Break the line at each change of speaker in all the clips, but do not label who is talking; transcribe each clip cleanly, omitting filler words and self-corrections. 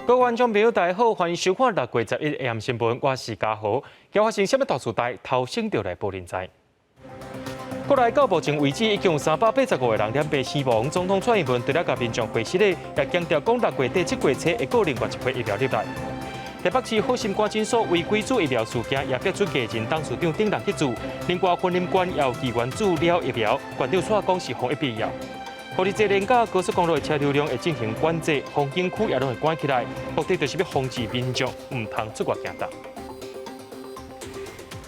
各位觀眾朋友，大家好，歡迎收看6月11 AM 新聞，我是嘉豪。今發生啥物大事代，頭先就來報恁知。國內到目前為止已經有385個人染病死亡。總統蔡英文除了共民眾回信咧，也強調講6月底7月初會閣另外一批疫苗入來。台北市好心肝診所違規注疫苗事件，也逼出繼任董事長等人去注。另外，雲林縣也有議員注了疫苗，縣長煞講是防疫必要。予這連假高速公路的車流量會進行管制，風景區也攏會關起來，目的就是欲防止民眾毋通出外行動。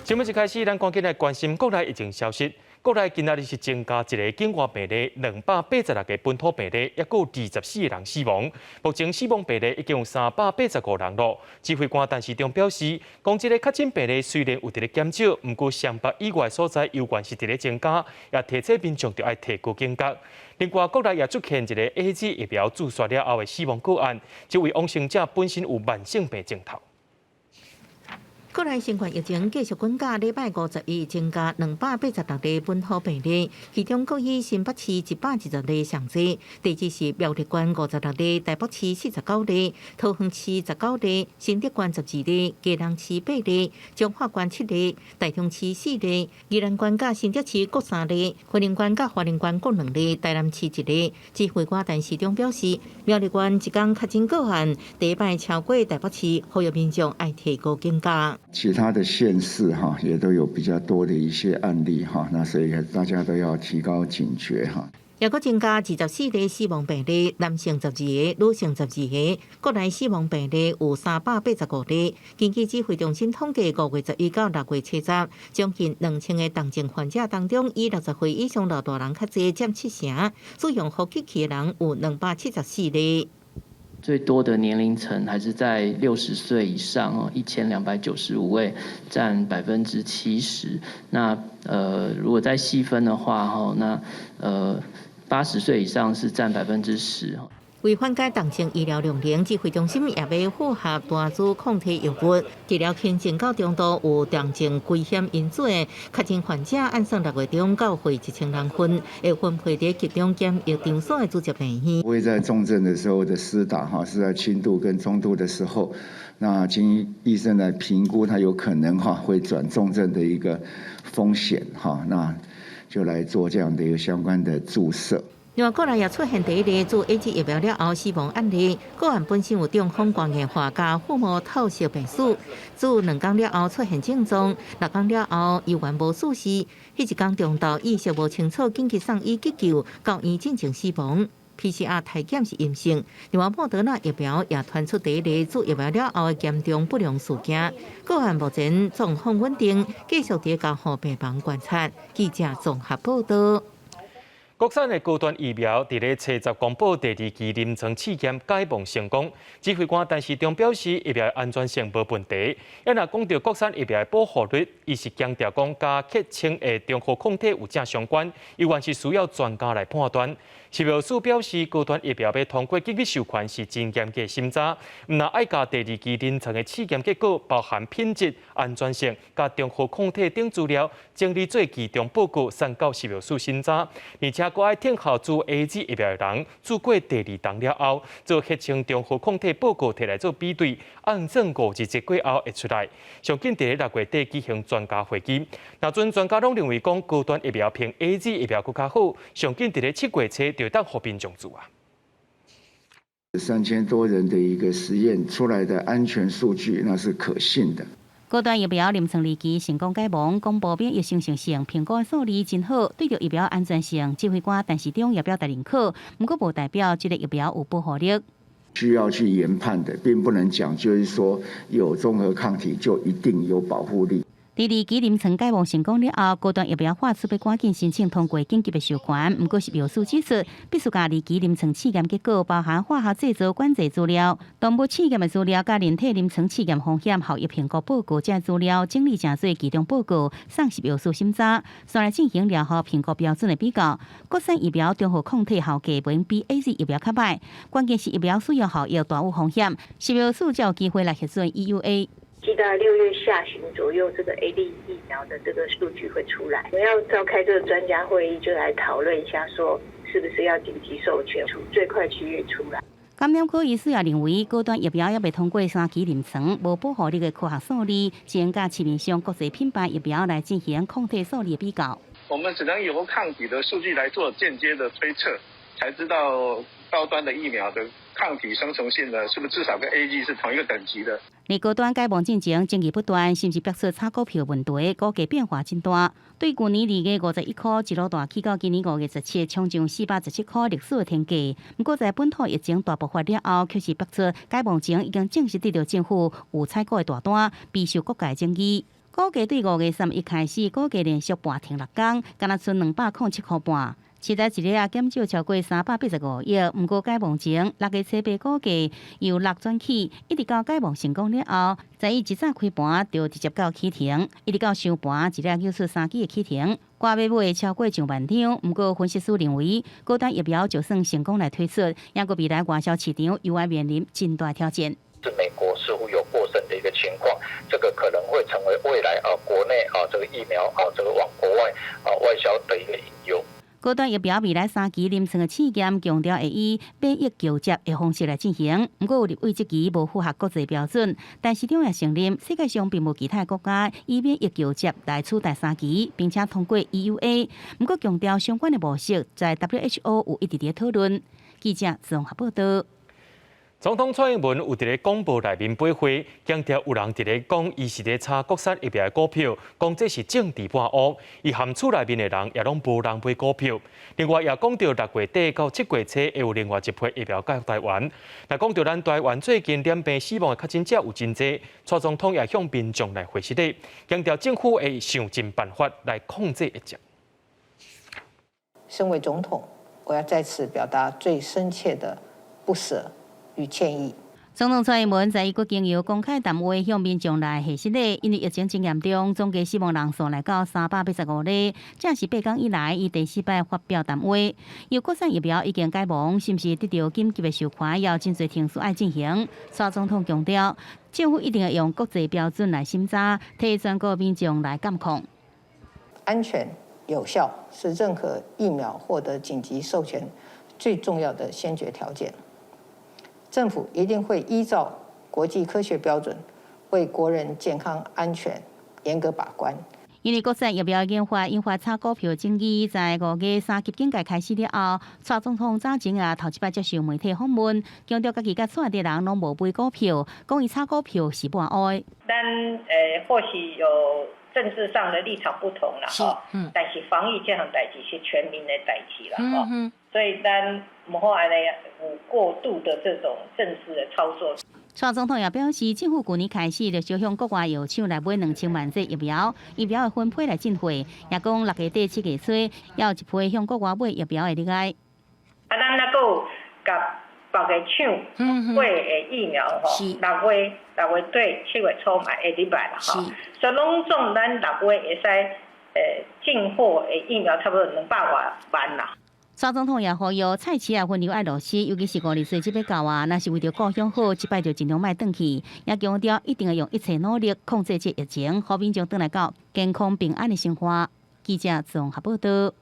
新聞一開始，咱趕緊來關心國內疫情消息。國內今仔日是增加一個境外病例，286個本土病例，抑閣有24個人死亡。目前死亡病例已經有385人囉。指揮官陳時中表示，講這个確診病例雖然有佇咧減少，毋過雙北以外所在猶原是佇咧增加，也提醒民眾著愛提高警覺。另外，國內也出現一个 AZ 疫苗注射了後的死亡個案，這位往生者本身有慢性病症頭。
國內新冠疫情繼續滾價，禮拜51增加286例本土病例，其中閣以新北市120例上濟，第二是苗栗縣56例，台北市49例，桃園市19例，新竹縣12例，基隆市8例，彰化縣7例，台中市4例，宜蘭縣佮新竹市各3例，雲林縣佮花蓮縣各2例，台南市1例。指揮官陳時中表示，苗栗縣一工確診個案，第一擺超過台北市，呼籲民眾愛提高警覺。
其他的縣市哈也都有比較多的一些案例哈，那所以大家都要提高警覺哈。
抑閣增加24例死亡病例，男性12個，女性12個。國內死亡病例有385例。根據指揮中心統計，5月11到6月70，將近2000個重症患者當中，以60歲以上老大人較濟，佔七成。使用呼吸器的人有274例。
最多的年齡層還是在60歲以上哦，1295位，佔70%。那如果再細分的話，哈，那80歲以上是佔10%。
為緩解重症醫療量能，指揮中心也欲符合單株抗體藥物治療輕症到中度有重症危險因子的確診患者，按算6月中到會1000人份，會分配佇集中檢疫場所的主責病院。
不會在重症的時候的施打哈，是在輕度跟中度的時候，那經醫生來評估，他有可能哈會轉重症的一個風險哈，那就來做這樣的一個相關的注射。
另外，國內也出現第一例注 AZ 疫苗了後死亡案例，個案本身有中風肝硬化佮腹膜透析病史，注2工了後出現症狀，6工了後猶原無事事，彼一工中晝意識無清楚，緊急送醫急救，到醫進前死亡。PCR 篩檢是陰性。另外，莫德納疫苗也傳出第一例注疫苗了後的嚴重不良事件，個案目前狀況穩定，繼續佇加護病房觀察。記者綜合報道。
國產的高端疫苗佇咧初十公布第二期臨床試驗解盲成功，指揮官陳時中表示，疫苗安全性無問題。啊若講著國產疫苗的保護率，伊是強調講佮血清的中和抗體有正相關，猶原是需要專家來判斷。食藥署表示，高端疫苗欲通過緊急授權是真嚴格審查，毋但愛共第二期臨床的試驗結果，包含品質、安全性、佮中和抗體等資料，整理做期中報告，送到食藥署審查，而且閣愛等候注 AZ 疫苗的人注過第二針了後，做血清中和抗體報告提來做比對，按算5日節過後會出來。上緊佇咧6月底舉行專家會議，若陣專家攏認為講高端疫苗比 AZ 疫苗閣較好，上緊佇咧7月初就當予民眾注啊。
3000多人的一個實驗出來的安全數據，那是可信的。
高端疫苗臨床二期成功解盲，公布免疫相似性評估數字真好，對著疫苗安全性，指揮官陳時中也表達認可，毋過無代表這个疫苗有保護力。
需要去研判的，並不能講就是說有中和抗體就一定有保護力。
第二期臨床解盲成功了後，高端疫苗發出欲趕緊申請通過緊急的授權。毋過食藥署指出，必須共二期臨床試驗結果，包含化學製造管制資料、動物試驗的資料、佮人體臨床試驗風險效益評估報告這資料整理成做期中報告，送食藥署審查，煞來進行療效評估標準的比較。國產疫苗中和抗體效價袂比 AZ 疫苗較䆀，關鍵是疫苗使用效益大有風險，食藥署才有機會來核准 EUA。
大概6月下旬左右，這個 AZ 疫苗的這個數據會出來。我要召開這個專家會議，就來討論一下，說是不是要緊急授權，最快7月出來。
感染科醫師也認為，高端疫苗猶未通過三期臨床，無保護力的科學數字，只能佮市面上國際品牌疫苗來進行抗體數字的比較。
我們只能由抗體的數據來做間接的推測，才知道高端的疫苗的抗體生成性呢，是不是至少跟 AZ 是同一個等級的？
而高端解盲進前爭議不斷，甚至爆出炒股票問題，股價變化真大。對舊年2月51箍一路大起到今年5月17，衝上417箍歷史的天價。毋過在本土疫情大爆發了後，卻是爆出解盲前已經正式得著政府有採購的大單，備受各界爭議。股價對5月31開始，股價連續盤停六工，干焦賰207箍半。市值一日仔減少超過385億。毋過解盲前6月初八股價由六轉起，一直到解盲成功了後，在伊一早開盤就直接到起停，一直到收盤一日叫出三支的起停，掛買買超過上萬張。毋過分析師認為，高端疫苗就算成功來推出，猶閣未來外銷市場猶會面臨真大挑戰。
是美國似乎有過剩的一個情況，這個可能會成為未來啊國內啊這個疫苗啊這個往國外啊外銷的一個隱憂。
高端疫苗未來三期臨床的試驗，強調會以免疫橋接的方式來進行。毋過有立委質疑無符合國際標準，但市長也承認世界上並無其他國家以免疫橋接來取代三期，並且通過 EUA。毋過強調相關的模式在 WHO 有一直佇討論。記者綜合報道。
總統蔡英文有佇咧廣播內面八會，強調有人佇咧講，伊是咧炒國產疫苗的股票，講這是政治抹烏。伊含厝內面的人也攏無人買股票。另外也講著六月底到七月初會有另外一批疫苗到台灣。若講著咱台灣最近染病死亡的確診者有真濟，蔡總統也向民眾來回失禮，強調政府會想盡辦法來控制疫情。
身為總統，我要在此表達最深切的不捨與歉意。
總統蔡英文在伊閣經由公開談話向民眾來賀失禮，因為疫情真嚴重，總計死亡人數來到385例，這是8工以來伊第四擺發表談話。由國產疫苗已經解盲，是毋是得著緊急的授權，猶真濟程序愛進行。蔡總統強調，政府一定會用國際標準來審查，替全國民眾來監控。
安全有效是任何疫苗獲得緊急授權最重要的先決條件。政府一定會依照國際科學標準，為國人健康安全嚴格把關。
因為國產疫苗研發引發炒股票爭議，在5月三級警戒開始了後，蔡總統早前也頭一擺接受媒體訪問，強調家己佮厝內的人攏無買股票，講伊炒股票是抹烏。
咱或許有政治上的立場不同啦，吼，但是防疫這項代誌是全民的代誌啦，吼，所以咱毋好按呢有過度的這種政治的操作。
蔡總統也表示，政府舊年開始就陸續向國外藥廠來買2000萬劑疫苗，疫苗會分批來進貨。也講6月底7月初，猶有一批向國外買疫苗會入來。
啊，咱猶閣有佮別个廠買的疫苗吼，6月底7月初嘛會入來啦吼，所以攏總咱六月會使進貨的疫苗差不多200外萬啦。
蔡總統也呼籲菜市仔分流愛落實，尤其是50歲這欲到啊，若是為著故鄉好，這擺就盡量莫轉去。也強調一定會用一切努力控制這疫情，予民眾轉來到健康平安的生活。記者綜合報道。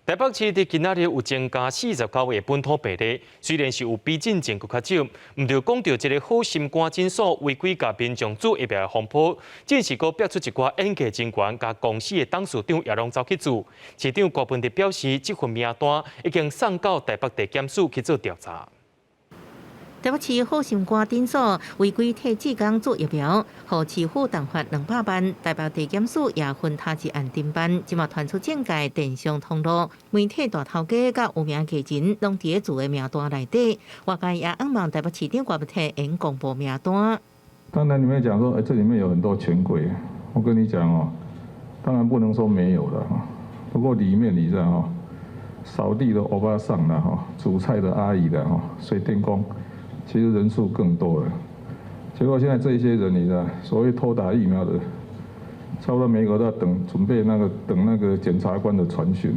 台北市佇今仔日有增加49個本土病例，雖然是有比進前閣較少，毋著講著這个好心肝診所違規共民眾注疫苗的風波，只是閣爆出一寡演藝人員佮公司的董事長也攏走去注。市長郭文哲表示，這份名單已經送到台北地檢署去做調查。
台北市好心肝診所違規替志工注疫苗，予市府重罰200萬。台北地檢署也分他一案偵辦，這馬傳出政界電商通路、媒體大頭家佮有名藝人，攏佇咧注的名單內底。外界也向望台北市長郭文哲會公布名單。
當然，你們講說，這裡面有很多權貴，我跟你講哦，當然不能說沒有了哈。不過裡面你知道哈，掃地的歐巴桑啦哈，煮菜的阿姨的哈，水電工。其實人數更多了，結果現在這些人，你知道，所謂偷打疫苗的，差不多每個都要等準備那個等那個檢察官的傳訊。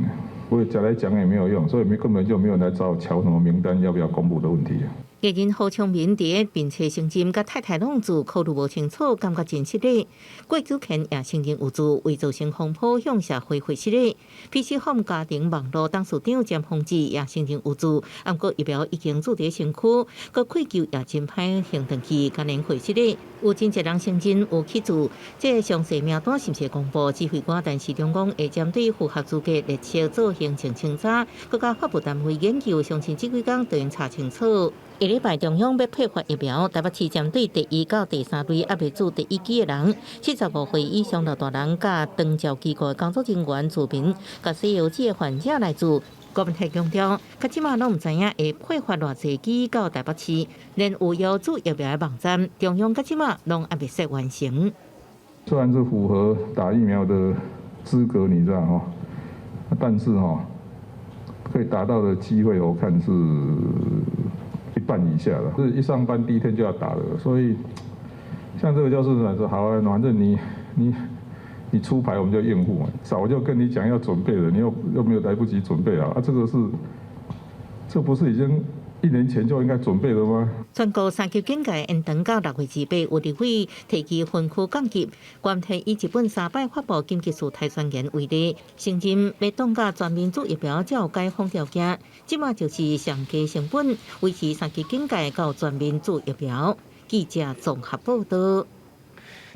我講來講也沒有用，所以沒根本就沒有來找我喬什麼名單要不要公布的問題。
藝人何昌明佇咧面冊承認，佮太太攏注，考慮無清楚，感覺真失禮。郭子乾也承認有注，為造成風波向社會解釋禮。PC Home 家庭網路董事長詹宏志也承認有注，毋過疫苗已經注佇身軀，閣愧疚也真歹還轉去，共人解釋禮。有真濟人承認有去注，這个詳細名單是毋是公布？指揮官陳時中講，會針對符合資格列車做行政清查，閣佮法務單位研究，相信這幾工就會查清楚。下禮拜中央欲配發疫苗，台北市針對第一到第三類猶未注第一劑的人，75歲以上老大人佮長照機構的工作人員、住民，佮西藥劑的患者來注。郭文泰強調，到這馬攏毋知影會配發偌濟劑到台北市，連有要注疫苗的網站，中央到這馬攏猶未設完成。
雖然是符合打疫苗的資格，你知道吼，但是吼，可以打到的機會，我看是一半以下了，是一上班第一天就要打了，所以像這個就是說，好啊，反正你出牌我們就應付嘛，早就跟你講要準備了，你又沒有來不及準備啊，啊，這個是，這不是已經一年前就應該準備了嗎？
全國三級警戒延長到6月28，有立委提議分區降級。關係以日本三擺發布緊急事態宣言為例，承認欲擋甲全民注疫苗才有解封條件，這馬就是上低成本維持三級警戒到全民注疫苗。記者綜合報道。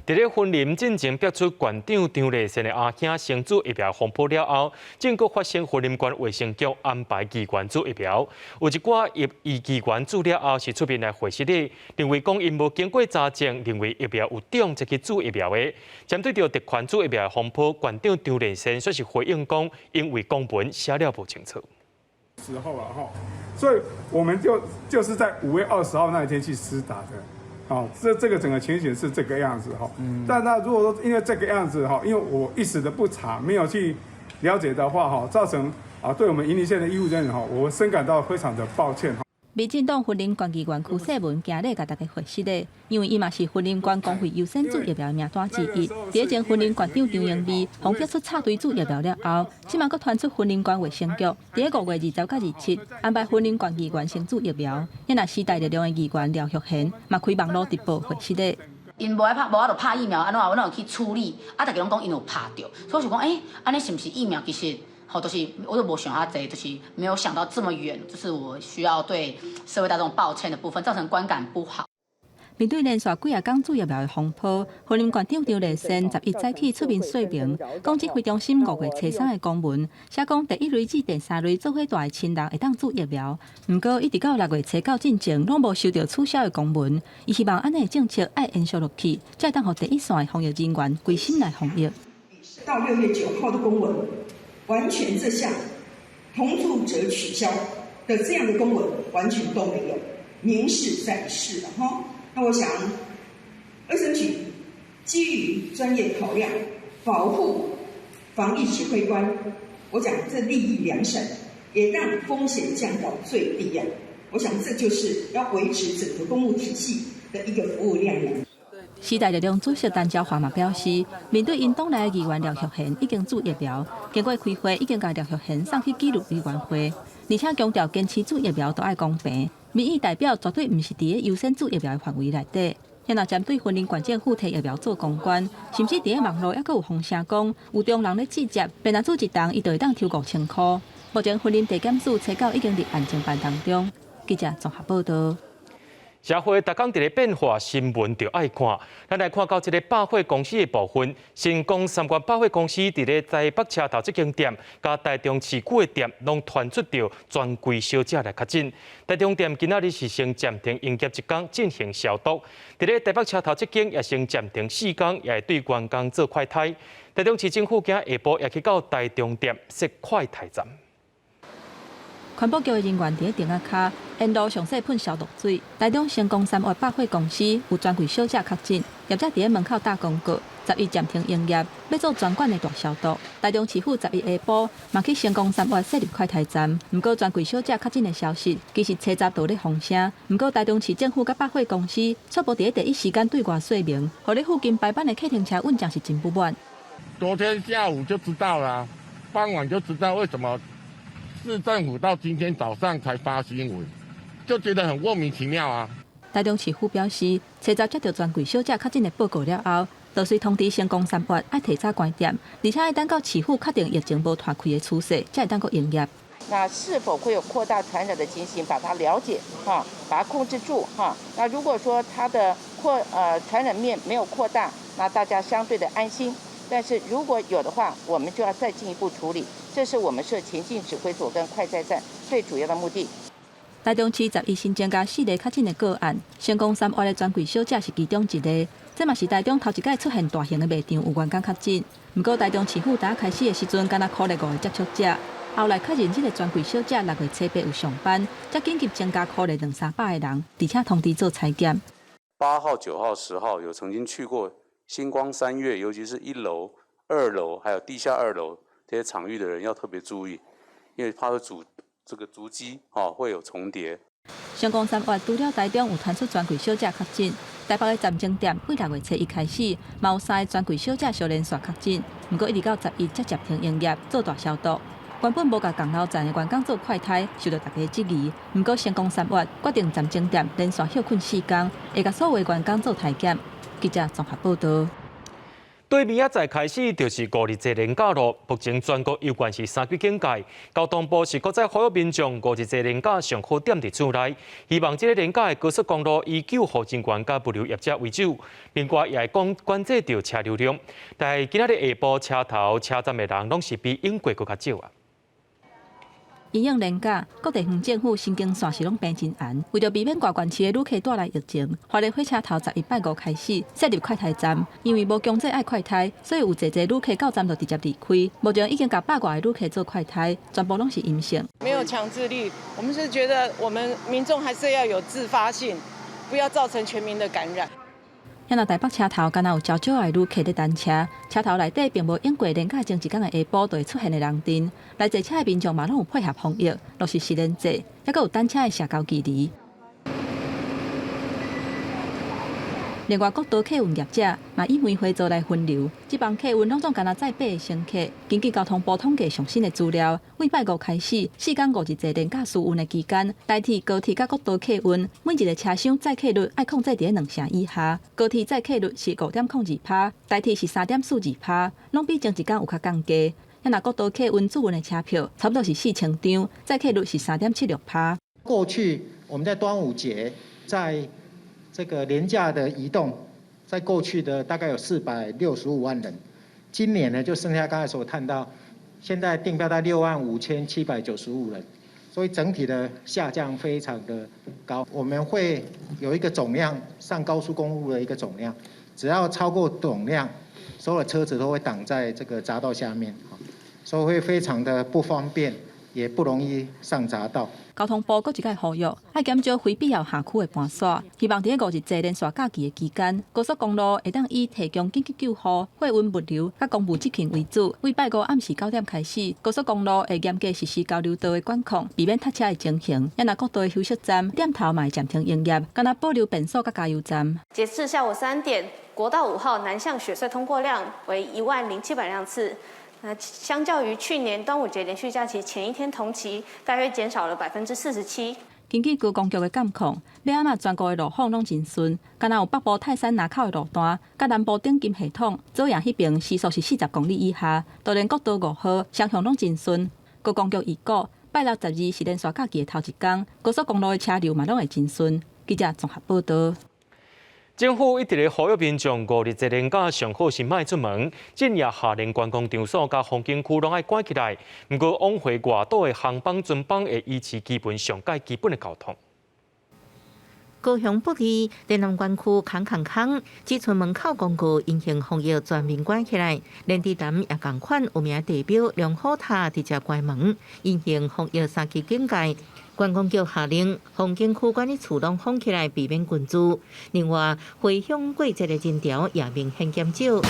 佇咧雲林進前爆出縣長張麗善的阿兄先注疫苗風波了後，正閣發生雲林縣衛生局安排議員注疫苗，有一寡議員注了後是出面來回釋的，認為講𪜶無經過查證，認為疫苗有中才去注疫苗的。針對著特權注疫苗的風波，縣長張麗善煞是回應講，因為公文寫了無清楚。
時候啊，吼，所以我們就是在5月20號那一天去施打的。哦，這個整個情形是這個樣子哈，但那如果說因為這個樣子哈，因為我一時的不察，沒有去了解的話哈，造成啊對我們雲林縣的醫護人員哈，我深感到非常的抱歉。
民進黨雲林縣議員柯世文今日共大家回釋的，因為伊嘛是雲林縣公費優先注疫苗的名單之一。佇前雲林縣長張英美予爆出插隊注疫苗了後，這馬閣傳出雲林縣衛生局佇5月20佮27安排雲林縣議員先注疫苗。遐若時代力量的議員廖玉賢嘛開網路直播回釋的。
𪜶無愛拍，無法度拍疫苗，按怎阮攏有去處理？啊，逐家攏講𪜶有拍著，所以我想講，欸，按呢是毋是疫苗其實？好，就是我都無想遐濟，就是沒有想到這麼遠，就是我需要對社會大眾抱歉的部分，造成觀感不好。
面對連續幾仔工注疫苗的風波，雲林縣長張麗善11早起出面說明，講指揮中心5月初三的公文，寫講第一類至第三類做伙蹛的親人會當注疫苗。毋過一直到6月初九進前，攏無收到取消的公文。伊希望按呢政策愛延續落去，才會當予第一線的防疫人員規心來防疫。
到6月9號的公文，完全這項同住者取消的這樣的公文完全都沒有，明示在示了哈。那我想，衛生局基於專業考量，保護防疫指揮官，我講這立意良善，也讓風險降到最低呀。我想這就是要維持整個公務體系的一個服務量能。
時代力量主席陳昭華嘛表示，面對𪜶黨內的議員廖玉賢已經注疫苗，經過開會已經共廖玉賢送去紀律委員會，而且強調堅持注疫苗都愛公平，民意代表絕對毋是佇咧優先注疫苗的範圍內底。現在針對雲林縣政府提疫苗做公關，甚至佇咧網路猶閣有風聲講，有中人咧指責，便若注一針，伊就會當抽5000箍。目前雲林地檢署初九已經立案偵辦當中。記者綜合報道。
社會逐工佇咧變化，新聞就愛看。咱來看到這个百貨公司的部分，成功三越百貨公司佇咧台北車頭這間店，佮台中市區的店，攏傳出著專櫃小姐來確診。台中店今仔日是先暫停營業一工進行消毒。佇咧台北車頭這間也先暫停4工，也會對員工做快篩。台中市政府今下晡也去到台中店設快篩站。
環保局的人員佇咧頂仔跤，沿路詳細噴消毒水。台中成功三越百貨公司有專櫃小姐確診，業者佇咧門口打廣告，11暫停營業，欲做全館的大消毒。台中市府11下晡嘛去成功三越設立快篩站，毋過專櫃小姐確診的消息，其實初十就咧風聲。毋過台中市政府佮百貨公司卻無佇咧第一時間對外說明，予咧附近排班的客停車運將是真不滿。
昨天下午就知道了，傍晚就知道為什麼市政府到今天早上才發新聞，就覺得很莫名其妙啊。
台中市府表示，初十接著專櫃小姐確診的報告了後，就隨通知成功三月愛提早關店，而且愛等到市府確定疫情無拖開的趨勢，才會當閣營業。
那是否會有擴大傳染的情形？把它了解，哈，把它控制住，哈。那如果說它的傳染面沒有擴大，那大家相對的安心。但是如果有的話，我們就要再進一步處理。這是我們設前進指揮所跟快篩站最主要的目的。
台中市11新增加4個確診的個案，成功三越的專櫃小姐是其中一個。這嘛是台中頭一擺出現大型的賣場有員工確診。毋過台中市府佇開始的時陣，敢若苦力5個接觸者，後來確認這個專櫃小姐6月初八有上班，才緊急增加苦力兩三百個人，而且通知做採檢。
8號、9號、10號有曾經去過新光三越，尤其是1樓、2樓還有地下2樓這些場域的人要特別注意，因為怕會主這個足跡哦會有重疊。
成功三越除了台中有傳出專櫃小姐確診，台北的站終點對6月初一開始，嘛有3个專櫃小姐相連線確診，毋過一直到11才暫停營業做大消毒。原本無共仝樓層的員工做快篩，受著大家質疑。毋過成功三越決定站終點連續歇睏4工，會共所有員工做篩檢。記者綜合報導。
對明仔載開始就是五日節連假囉。目前全國有關是三級警戒，交通部是閣再呼籲民眾五日節連假上好踮佇厝內，希望這个連假的高速公路以救護人員佮物流業者為主。另外也會講管制著車流量。但是今仔日下晡車頭車站的人攏是比往過閣較少啊。
因應連假，各地方政府神經線是攏繃真絚，為著避免外縣市的旅客帶來疫情，花蓮火車頭11拜五開始設立快篩站，因為無強制愛快篩，所以有濟濟旅客到站就直接離開。目前已經共100外个旅客做快篩，全部攏是陰性。
沒有強制力，我們是覺得我們民眾還是要有自發性，不要造成全民的感染。
遐若台北車頭，敢若有誠少的旅客佇等車，車頭內底並無往過連假前一工的下晡就會出現的人陣。來坐車的民眾嘛攏有配合防疫，落實實聯制，猶閣有等車的社交距離。另外，國道客運業者嘛以梅花座來分流，這班客運攏總干焦載8个乘客。根據交通部統計上新的資料，對拜五開始，四工五日節連假試運的期間，台鐵、高鐵佮國道客運每一个車廂載客率愛控制佇兩成以下。高鐵載客率是5.02%，台鐵是3.42%，攏比前一工有較降低。若國道客運主運的車票差不多是4000張，載客率是3.76%。
過去我們在端午節在這個連假的移動，在過去的大概有465萬人，今年呢就剩下剛才所看到，現在訂票在65795人，所以整體的下降非常的高。我們會有一個總量上高速公路的一個總量，只要超過總量，所有車子都會擋在這個閘道下面，所以會非常的不方便，也不容易上閘道。
交通部閣一擺呼籲，愛減少非必要下區的搬徙，希望佇五日節連續假期的期間，高速公路會當以提供緊急救護、貨運物流佮公務執勤為主。對拜五暗時9點開始，高速公路會嚴格實施交流道的管控，避免塞車的情形。也若國道的休息站點頭嘛會暫停營業，干焦保留便所佮加油站。
截至下午3點，國道5號南向雪隧通過量為10700輛次。那相較於去年端午節連續假期前一天同期，大約減少了47%。
根據高公局的監控，欲按怎全國的路況攏真順，干焦有北部泰山林口的路段，佮南部頂金系統左營彼爿時速是40公里以下，就連國道5號雙向攏真順。高公局預估拜六12是連續假期的頭一工，高速公路的車流嘛攏會真順。記者綜合報導。
政府一直咧呼籲民眾五日節連假上好是莫出門，這夜下連觀光場所佮風景區攏愛關起來。毋過往回外島的航班、船班會維持基本上蓋基本的交通。
高雄北里電南園區空空空，只賰門口公告因應防疫全面關起來，連池潭也仝款有名地標龍虎塔直接關門，因應防疫三級警戒。觀光局下令風景區管理處攏封起來，避免群聚。另外，回鄉過節的人潮也明顯減少。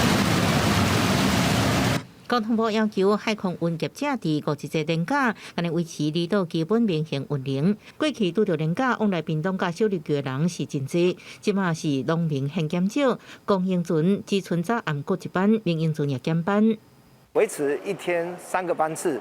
交通部要求海空運業者佇五日節連假，按呢維持離島基本民航運能。過去拄著連假往來屏東佮小琉球的人是真濟，這馬是攏明顯減少。公營船只賰早暗各一班，民營船也減班，
維持一天3個班次，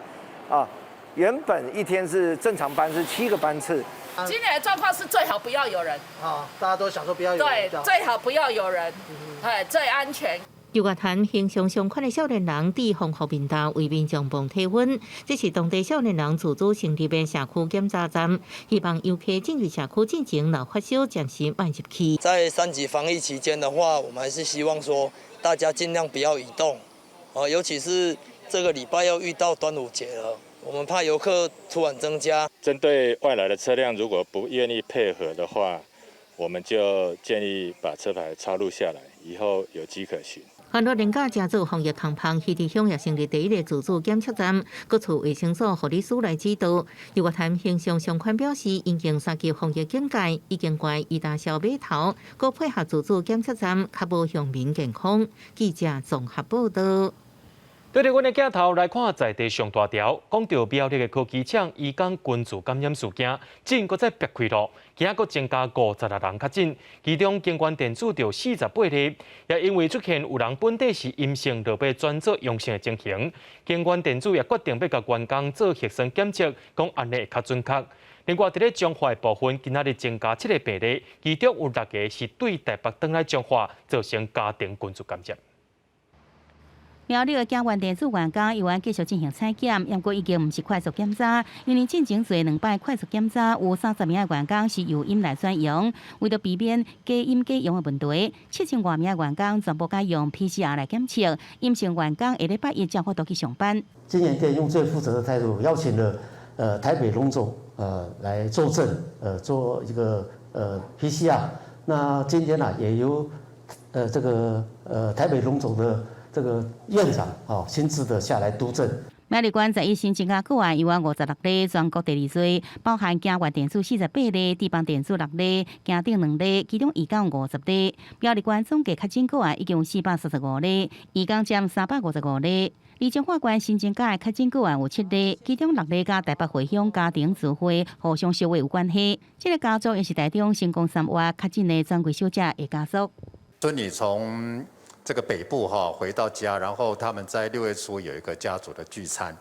啊。原本一天是正常班是7個班次，今年的狀況是最好不要有人。
啊，大家都想說不要有人。
對，最好不要有人，哎，最安全。
玉月潭形象相款的少年人戴防護面罩為民眾磅體溫，這是當地少年人自主成立的社區檢查站，希望遊客進入社區進前，若發燒暫時莫入去。
在三級防疫期間的話，我們還是希望說大家盡量不要移動，啊，尤其是這個禮拜又遇到端午節了，我們怕遊客突然增加。
針對外來的車輛，如果不願意配合的話，我們就建議把車牌抄錄下來，以後有跡可循。
環羅連假正做防疫工坊，溪池鄉也成立第一个自主檢測站，各處衛生所護理師來指導。玉月潭形象相款表示，因應三級防疫警戒，已經關伊大小碼頭，閣配合自主檢測站，確保鄉民健康。記者綜合報道。
對著阮的鏡頭來看，在地上大條，講著苗栗的科技廠移工群聚感染事件，竟閣再爆開囉，今仔閣增加56人確診，其中京元電子著48例，也因為出現有人本底是陰性，就欲轉做陽性的情形，京元電子也決定欲共員工做核酸檢測，講按呢會較準確。另外，佇咧彰化的部分，今仔日增加7个病例，其中有6个是對台北轉來彰化，造成家庭群聚感染。
苗栗的京元電子員工猶原繼續進行採檢，毋過已經毋是快速檢查，因為進前做兩擺快速檢查，有30名的員工是由陰來轉陽，為著避免假陰假陽的問題，7000外名的員工全部改用 PCR 來檢測，陰性員工下禮拜一才有法度去上班。
京元電用最負責的態度，邀請了台北榮總來作證，做一個PCR。那今天呢，也由這個台北榮總的這個院長啊，親自的下來督陣。
苗栗縣11新增加個案，有56例，全國第二濟，包含京元電子48例，智邦電子6例，京鼎2例，其中移工50例。苗栗縣總計確診個案已經有435例，移工佔355例。而彰化縣新增加的確診個案有7例，其中6例佮台北回鄉家庭聚會互相相會有關係。這個家族也是台中成功三活確診的專櫃小姐的家屬。
孫女從這個北部哈回到家，然後他們在6月初有一個家族的聚餐，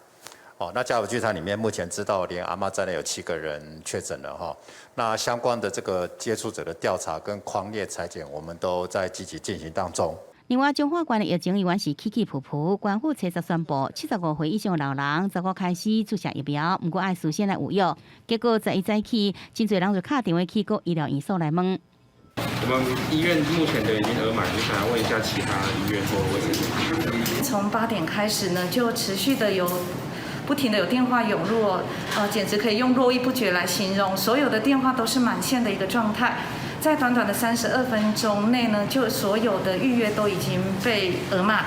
哦，那家族聚餐裡面目前知道連阿嬤在內有7個人確診了哈。那相關的這個接觸者的調查跟匡列採檢，我們都在積極進行當中。
另外，彰化縣的疫情依然是起起伏伏，縣府初十宣布，75歲以上的老人十五開始注射疫苗，毋過愛事先來預約。結果十一早起，真濟人就敲電話去各醫療院所來問。
我們醫院目前的已經額滿，就想要問一下其他醫院或衛生所。
從8點開始呢，就持續的有不停的有電話湧入，簡直可以用絡繹不絕來形容。所有的電話都是滿線的一個狀態，在短短的32分鐘內呢，就所有的預約都已經被額滿。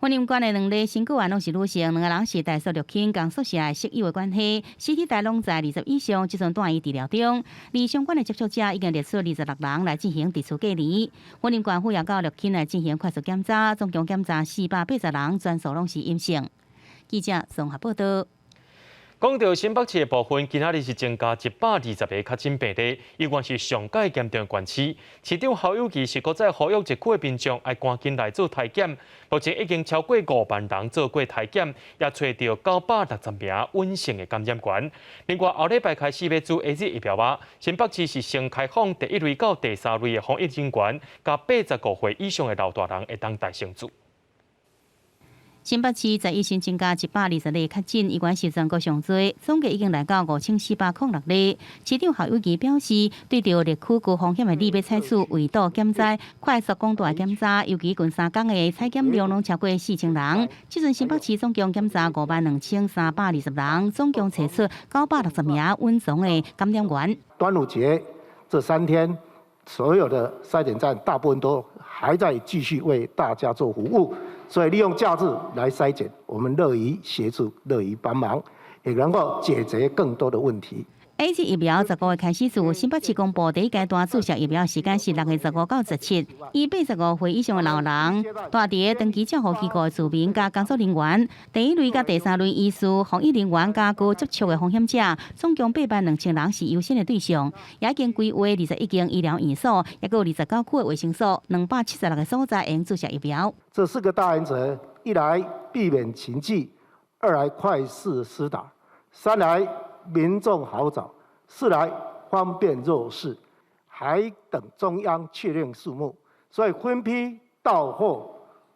雲林縣的兩例新個案攏是女性，兩个人是台塑綠氫仝宿舍的室友的關係，死體大攏在20以上，這陣住院治療中。而相關的接觸者已經列出26人來進行特殊隔離。雲林縣府也到綠氫來進行快速檢查，總共檢查480人，全數攏是陰性。記者綜合報道。
講到新北市的部分，今仔日是增加120个確診病例，依然是上蓋嚴重的縣市。市長侯友宜是閣再呼籲疫區的民眾愛趕緊來做篩檢。目前已經超過5萬人做過篩檢，也揣著960名隱性的感染源。另外，後禮拜開始欲注 AZ 疫苗啊，新北市是先開放第一類到第三類的防疫人員，佮85歲以上的老大人會當代先注。
新北市11新增加120例確診，依然是全國上濟，總計已經來到5406例。市長侯友宜表示，對著疫區高風險的里欲採取圍堵檢災、快速廣大檢查，尤其近3工的採檢量攏超過4000人。這陣新北市總共檢查52,320人，總共測出960名隱藏的感染源。
端午節這3天，所有的篩檢站大部分都還在繼續為大家做服務。所以利用假日來篩檢，我們樂於協助，樂於幫忙，也能夠解決更多的問題。
AZ 疫苗15月開始注，新北市公布第一階段注射疫苗時間是6月15到17。以85歲以上的老人、住佇長期照護機構的住民佮工作人員，第一類佮第三類醫師、防疫人員佮高接觸的風險者，總共8萬2千人是優先的對象。也已經規劃21間醫療院所，抑閣有29區的衛生所，276個所在會用注射疫苗。
這四個大原則：一來避免群聚，二來快速施打，三來民眾好找，四來方便弱勢，還等中央確認數目，所以分批到貨、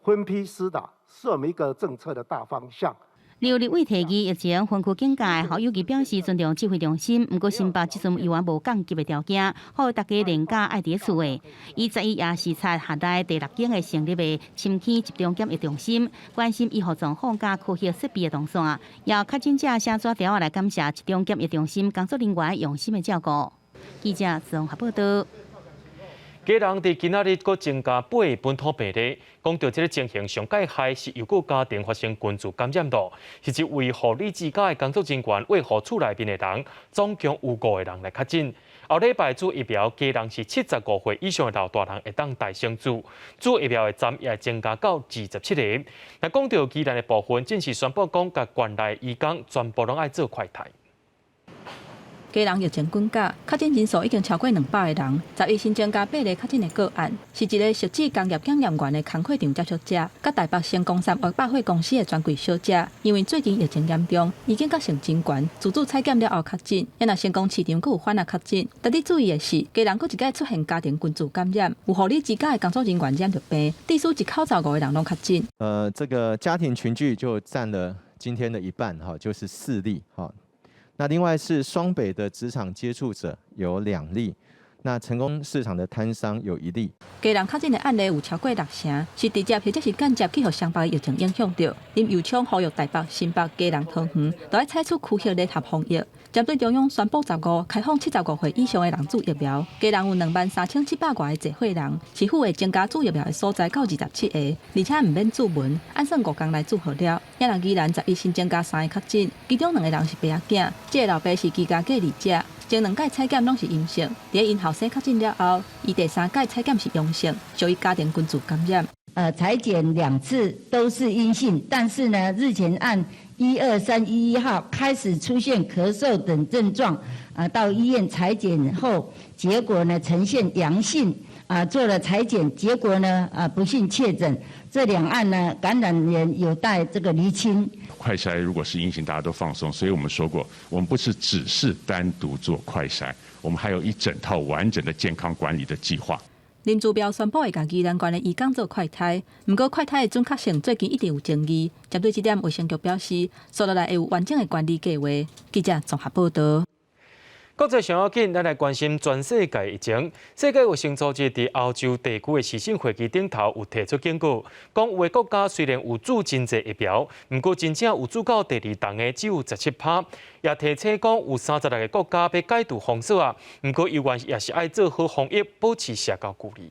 分批施打，是我們一個政策的大方向。
劉立委提議疫情分區警戒，侯友宜表示尊重指揮中心，毋過新北這陣猶原無降級的條件，呼籲大家連假愛佇厝的。伊11也視察轄內第六間的成立的深坑集中檢疫中心，關心醫護狀況佮科學設備的動線，也確診者寫紙條來感謝集中檢疫中心工作人員用心的照顧。記者綜合報道。
基隆佇今仔日閣增加八个本土病例，講到這个情形上蓋害是又閣家庭發生群聚感染咯，是一位護理之家的工作人員餵予厝內面的人，總共有五個人來確診。後禮拜注疫苗，基隆是75歲以上的老大人會當代先注，注疫苗的站也增加到27個。若講到宜蘭的部分，正式宣布講，共縣內移工全部攏愛做快篩。
基隆疫情滾價，確診人數已經超過200個人。11新增加八例確診的個案，是一个汐止工業檢驗員的工課場接觸者，佮台北成功三和百貨公司的專櫃小姐。因為最近疫情嚴重，已經覺性真懸，自主採檢了後確診。也若成功市場閣有反啊確診。值得注意的是，基隆閣一擺出現家庭群聚感染，有護理之家的工作人員染著病，至少一口罩五個人攏確診。
這個家庭群聚就佔了今天的一半，哈，就是4例，哈。那另外是雙北的職場接觸者有2例，那成功市場的攤商有1例。
基隆確診的案例有超過六成，是直接或者是間接去予雙北疫情影響著。林右昌呼籲台北、新北、基隆、桃園都愛採取區域聯合防疫。針對中央宣布15開放75歲以上的人注疫苗，基隆有23,700外个濟歲人，市府會增加注疫苗的所在到27個，而且毋免注文，按算5工內注好了。也若宜蘭11新增加三个確診，其中兩个人是爸仔囝，這个老爸是居家隔離者，前兩擺採檢攏是陰性，佇𪜶後生確診了後，伊第三擺採檢是陽性，屬於家庭群聚感染。
採檢2次都是陰性，但是呢，日前按12311號開始出現咳嗽等症狀，啊，到醫院採檢後，結果呢呈現陽性，啊，做了採檢，結果呢，啊，不幸確診。這兩案呢，感染源有待這個釐清。
快篩如果是陰性，大家都放鬆，所以我們說過，我們不是只是單獨做快篩，我們還有一整套完整的健康管理的計劃。
林姿妙宣布會共宜蘭縣的移工做快篩，毋過快篩的準確性最近一直有爭議。針對這點，衛生局表示，紲落來會有完整的管理計劃。記者綜合報道。
國際上要緊，咱來關心全世界疫情。世界衛生組織佇歐洲地區的視訊會議頂頭有提出警告，講有的國家雖然有注真濟疫苗，毋過真正有注到第二針的只有17趴。也提醒講有36個國家欲解除封鎖啊，毋過猶原也是愛做好防疫，保持社交距離。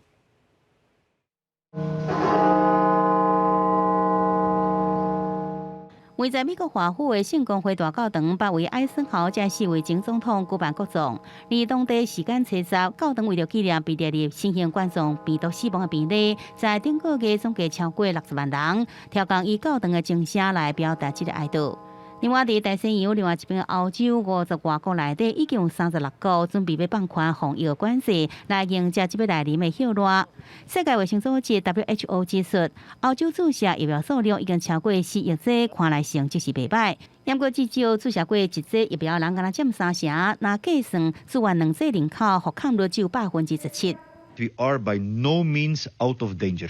位在美國華府的聖公會大教堂，八位艾森豪這四位前總統舉辦國葬。而當地時間初十，教堂為著紀念被列入新型冠狀病毒死亡的病例，在頂個月總計超過60萬人，跳工以教堂的鐘聲來表達這个哀悼。另外，佇大西洋另外一邊歐洲50外國內底已經有36國準備欲放寬防疫管制，來迎接這欲來臨的熱熱。世界衛生組織 WHO 指出，歐洲注射疫苗數量已經超過4億劑，看來成績是袂䆀。毋過至少注射過一劑疫苗人，敢若佔三成，若計算注完兩劑人口，復康率只有17%。
We are by no means out of danger.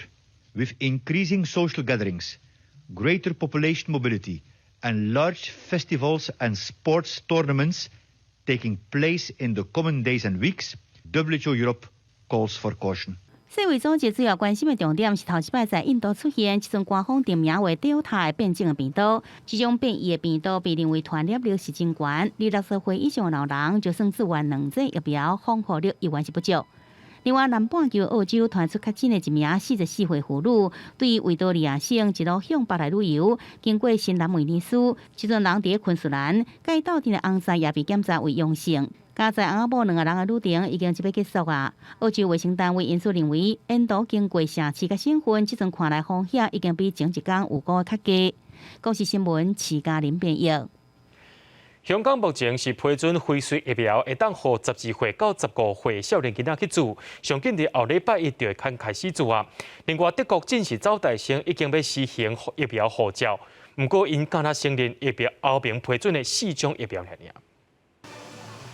With increasing social gatherings, greater population mobility, and large festivals and sports tournaments taking place in the coming days and weeks, WHO Europe calls for caution.
世衛組織主要關心的重點是頭一擺在印度出現這陣官方定名為 Delta 的變種的病毒，這種變異的病毒被認為傳染力是真懸，而60歲以上的老人就算注完兩劑疫苗，防護力依然是不足。另外，南半球澳洲傳出確診的一名44歲婦女，對維多利亞省一路向北來旅遊，經過新南威爾斯，這陣人佇昆士蘭，佮伊鬥陣的翁婿也被檢查為陽性。加在翁仔某兩个人的旅程已經這欲結束啊！澳洲衛生單位因此認為，沿途經過城市佮省份，這陣看來風險已經比前一工預估的較低。公視新聞，徐嘉玲編譯。
香港目前是批准輝瑞疫苗會當予12歲到15歲少年囡仔去注，上緊佇後禮拜一就會開始注啊。另外，德國正式走大聲已經欲實行疫苗護照，毋過𪜶敢若承認疫苗歐盟批准的四種疫苗爾爾。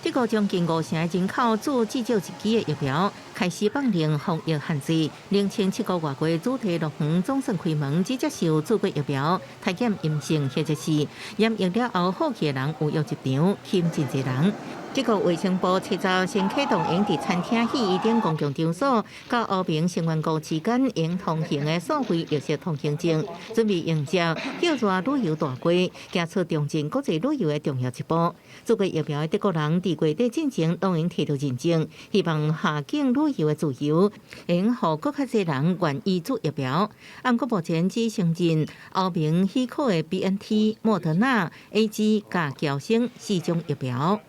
德國將近五成人口注至少一劑的疫苗，開始放寬防疫限制。聲稱七個外國主題樂園總算開門，只接受注過疫苗、篩檢陰性或者是染疫了後好去的人有約入場，吸引真濟人。德國衛生部七十先啟動用佇餐廳、戲院等公共場所，佮歐盟成員國之間用通行的數位綠色通行證，準備迎接叫做旅遊大季，行出重振國際旅遊的重要一步。注過疫苗的德國人佇月底進前攏會提著認證，希望下境旅遊的自由，會予閣較濟人願意注疫苗。毋過目前只承認歐盟許可的 BNT、莫德納、AZ佮嬌生四種疫苗。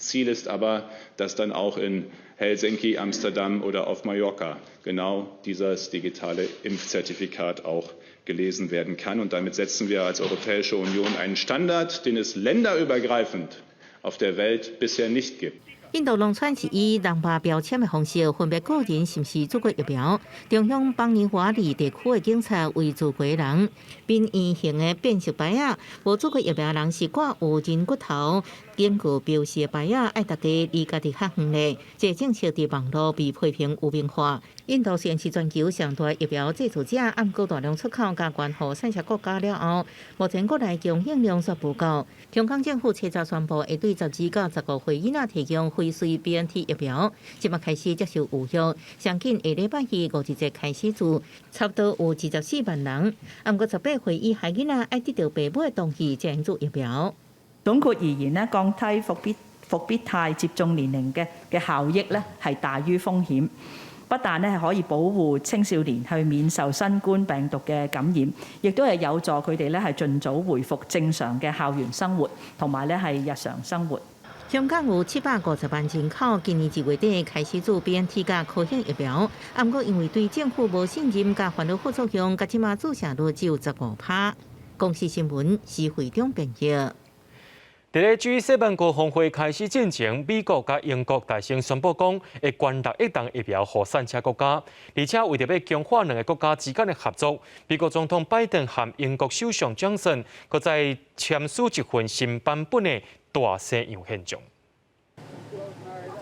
Ziel ist aber, dass dann auch in Helsinki, Amsterdam oder auf Mallorca genau dieses digitale Impfzertifikat auch gelesen werden kann. Und damit setzen wir als Europäische Union einen Standard, den es länderübergreifend auf der Welt bisher nicht gibt.
印度農村是以人肉標籤的方式分別個人是毋是注過疫苗。中央邦尼華里地區的警察為注過人，變圓形的辨識牌仔，無注過疫苗人是掛有人骨頭警告標示的牌仔，愛大家離家己較遠咧。這個政策佇網路被批評污名化。印度雖然是全球上大疫苗製造者，毋過大量出口佮捐予散赤國家了後，目前國內供應量煞無夠。香港政府初十宣布會對12到15歲囡仔提供輝瑞 BNT 疫苗，這馬開始接受預約，上緊下禮拜二五二節開始注，差不多有24萬人。毋過18歲以下囡仔愛得著爸母的同意才能注疫苗。
總括而言呢，降低復必泰接種年齡嘅效益呢係大於風險。不但呢係可以保護青少年去免受新冠病毒嘅感染，亦都係有助佢哋呢係盡早回復正常嘅校園生活同埋呢係日常生活。
香港有750萬人口，今年1月底開始注 BNT 佮科興疫苗，毋過因為對政府無信任佮煩惱副作用，佮這馬注射率只有15%。公視新聞施惠中編譯。
佇咧 G7 高峰會開始進前，美國佮英國大聲宣布講會捐6億劑疫苗予散赤國家，而且為著欲強化兩个國家之間的合作，美國總統拜登和英國首相強森閣再簽署一份新版本的大西洋憲章。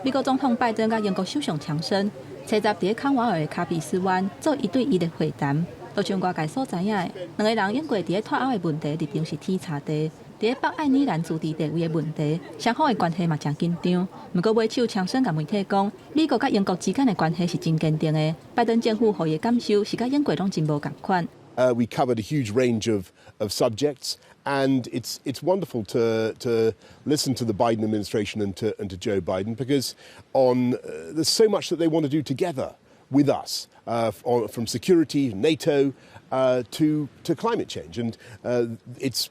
美國總統拜登佮英國首相強生，初十佇咧康瓦爾的卡比斯灣做一對一的會談。就像外界所知影的，兩个人經過佇咧脫歐的問題立場是天差地。佇咧北愛爾蘭自治地位的問題，雙方的關係嘛誠緊張。毋過尾手強生共媒體講，美國佮英國之間的關係是真堅定的。拜登政府予伊的感受是佮英國攏真無仝款。
We covered a huge range of subjects, and it's wonderful to listen to the Biden administration and to Joe Biden because there's so much that they want to do together with us, from security, NATO, to climate change, and it's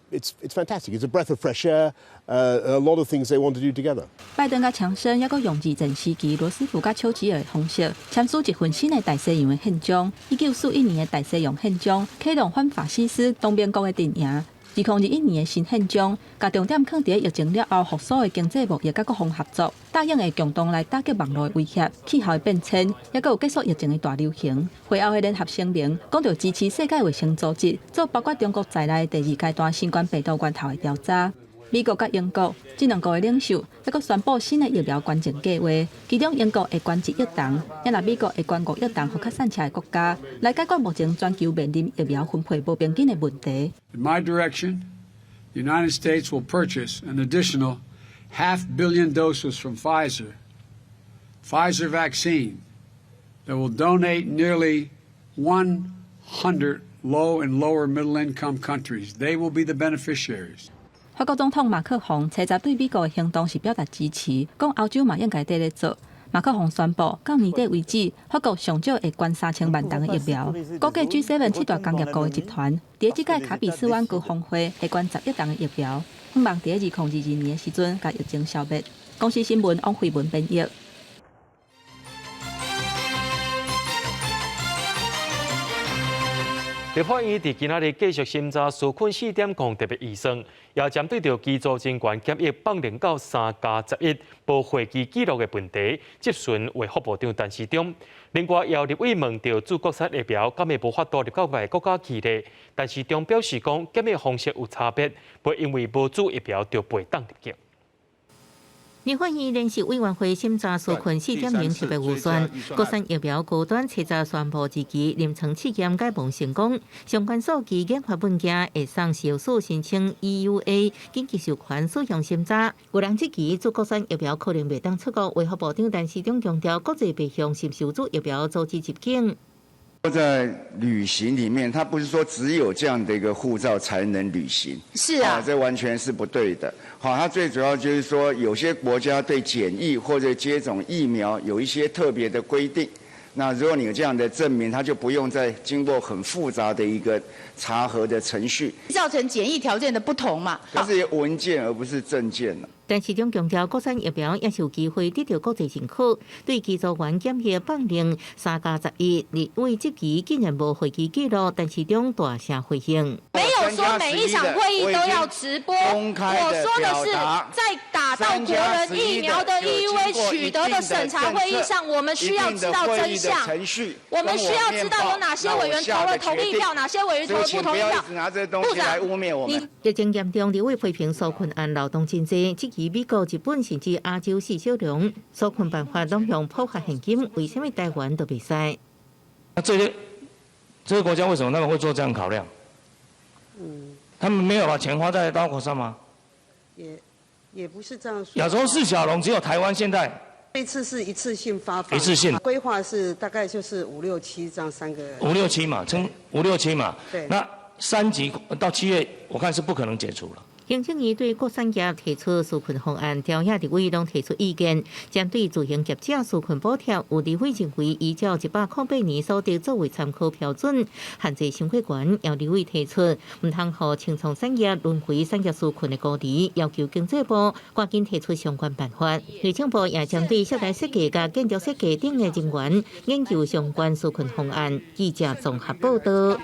fantastic. It's a breath of fresh air. A lot of things they want to do together.
拜登佮強生猶閣用二戰時期羅斯福佮丘吉爾的方式簽署一份新的大西洋的憲章。1941年的大西洋憲章啟動反法西斯同盟國的陣營。2021年的新憲章，共重點放佇疫情了後復甦的經濟貿易佮國防合作，答應會共同來打擊網路的威脅、氣候的變遷，猶閣有結束疫情的大流行。會後的聯合聲明講著支持世界衛生組織做包括中國在內的第二階段新冠病毒源頭的調查。美國佮英國這兩國的領袖，猶閣宣布新的疫苗捐贈計畫，其中英國會捐1億劑，抑若美國會捐5億劑予較散赤的國家，來解決目前全球面臨疫苗分配無平均的問題。
In my direction, the United States will purchase an additional half billion doses from Pfizer, Pfizer vaccine that will donate nearly 100 low and lower middle income countries. They will be the beneficiaries.
法國總統馬克宏初十對美國的行動是表達支持，講歐洲嘛應該綴咧做。馬克宏宣布，到年底為止，法國上少會捐3000萬劑的疫苗。估計 G7 七大工業國的集團，佇這屆卡比斯灣高峰會會捐10億劑的疫苗，希望佇2022年的時陣，共疫情消滅。公視新聞王慧文編譯。
立法院佇今仔日繼續審查紓困4.0特別預算，也針對著機組人員檢疫放寬到3+11無會議記錄的問題，質詢衛福部長陳時中。另外，也有立委問著注國產疫苗，敢會無法度入到外國家去咧？陳時中表示講，檢疫方式有差別，袂因為無注疫苗就袂當入境。
立法院臨時委員會審查紓困4.0特別預算，國產疫苗高端七十宣布二期臨床試驗解盲成功，相關數據研發文件會送食藥署申請 EUA 緊急授權使用審查。有人質疑注國產疫苗可能袂當出國，衛福部長陳時中強調，國際白向是毋是有注疫苗阻止入境。
在旅行裡面，他不是說只有這樣的一個護照才能旅行，這完全是不對的。好，它最主要就是說，有些國家對檢疫或者接種疫苗有一些特別的規定。那如果你有這樣的證明，他就不用再經過很複雜的一個查核的程序，
造成檢疫條件的不同嘛？
它是文件，而不是證件。
陳時中強調，國產疫苗也是有機會得到國際認可。對機組員檢疫放令3加11，立委質疑竟然無會議記錄，陳時中大聲回應：
沒有說每一場會議都要直播，我說的是在打到國人疫苗的 EUA 取得的審查會議上，我們需要知道真相。我們需要知道有哪些委員投了同意票，哪些委員投了不同意票。部長，你
疫情嚴重，立委批評紓困案漏洞真濟，質疑美國、日本甚至亞洲四小龍紓困辦法攏用普發現金，為啥物台灣都袂使？
那這些這個國家為什麼他們會做這樣考量？他們沒有把錢花在刀口上嗎？
也不是這樣說。
亞洲四小龍只有台灣現在。
這次是一次性發放，
一次性
規劃是大概就是五六七這樣三個。
五六七嘛，稱五六七嘛。
對。
那三級到7月，我看是不可能解除了。
行政院對國產業提出紓困方案，朝野立委攏提出意見，針對自營業者紓困補貼，有立委認為依照108年所得作為參考標準，限制傷過懸。有立委提出，毋通予清創產業淪為產業紓困的孤兒，要求經濟部趕緊提出相關辦法。內政部也針對室內設計佮建築設計等的人員研究相關紓困方案。記者綜合報道。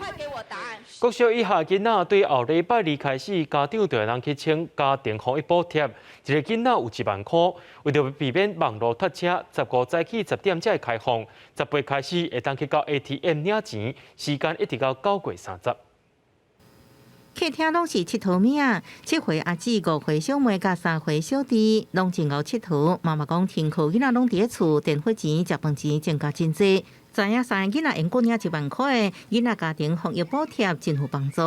國小以下囡仔對後禮拜二開始，家長就會當去請家庭防疫補貼，一個囡仔有1萬箍。為著避免網路脫車，15早起10點才會開放，18開始會當去到 ATM 領錢，時間一直到9月30。
客廳攏是𨑨迌物仔，7歲阿姊、5歲小妹佮3歲小弟，攏真𠢕𨑨迌。媽媽講，停課囡仔攏佇咧厝，電費錢、食飯錢增加真濟。知影三个囡仔會閣領1萬塊的囡仔家庭防疫補貼，真有幫助。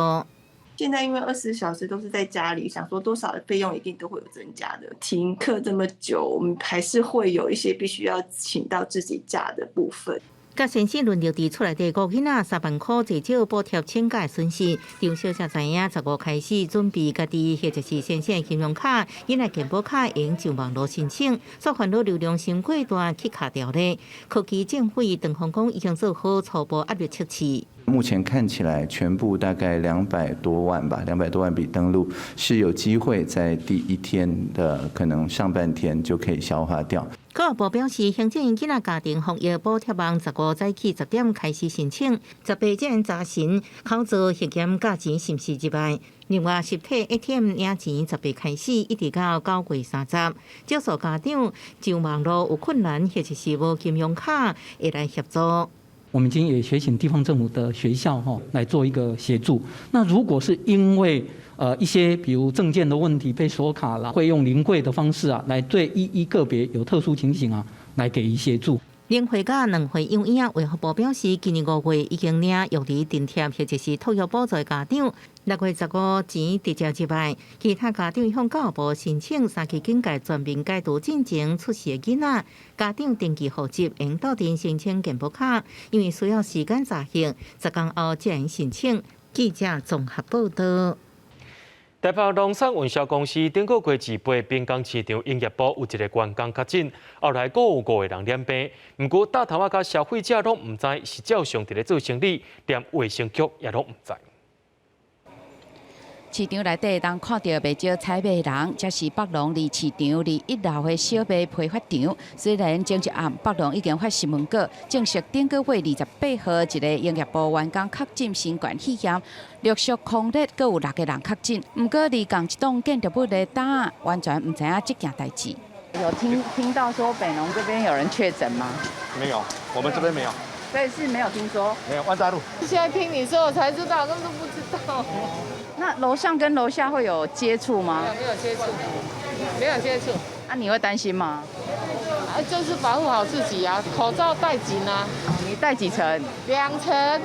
現在因為24小時都是在家裡，想說多少的費用一定都會有增加的。停課這麼久，我們還是會有一些必須要請到自己假的部分。
佮先生輪流佇厝內底顧囡仔，3萬塊最少補貼請假損失。張小姐知影15開始準備家己或者是先生信用卡、囡仔健保卡用上網路申請，煞煩惱流量傷過大去卡掉咧。科技政委鄧鴻講已經做好初步壓力測試。
目前看起來，全部大概200多萬吧，200多萬筆登錄是有機會在第一天的可能上半天就可以消化掉。
教育部表示，行政院囡仔家庭防疫補貼網15早起10點開始申請，18這早晨口座核驗價錢是毋是入來。另外，實體 ATM 領錢18開始，一直到9月30。少數家長上網路有困難，或者是無金融卡，會來協助。
我們已經也學請地方政府的學校哈來做一個協助。那如果是因為一些比如證件的問題被鎖卡了，會用臨櫃的方式啊，來對一一個別有特殊情形啊，來給予協助。
零歲佮2歲幼嬰，衛福部表示，今年5月已經領育兒津貼或者是托育補助的家長，6月15錢直接入來。其他家長向教育部申請三級警戒全面解除進前出世的囡仔，家長登記戶籍，會鬥陣申請健保卡，因為需要時間查核，10工後才會申請。記者綜合報道。
台北龍山運銷公司頂個月28濱江市場營業部有一個員工確診，後來閣有五個人染病。毋過大頭仔佮消費者攏毋知是照常佇咧做生理，連衛生局也攏毋知。
市場內底當看著袂少採買人，這是北龍離市場佇一樓的小賣批發場。雖然前一暗北龍已經發新聞稿，證實頂個月28號一个營業部員工確診新冠肺炎，陸續匡列閣有六個人確診。毋過佇仝一棟建築物的搭完全毋知影這件代誌。
有聽到說北農這邊有人確診嗎？
沒有，我們這邊沒有。
所以是沒有聽說。
沒有，萬大路。
現在聽你說，我才知道，根本都不知道。
那樓上跟樓下會有接觸嗎？
沒有接觸，沒有接觸。
那你會擔心嗎？
啊，就是保護好自己啊，口罩戴緊啊。
你戴幾層？2
層。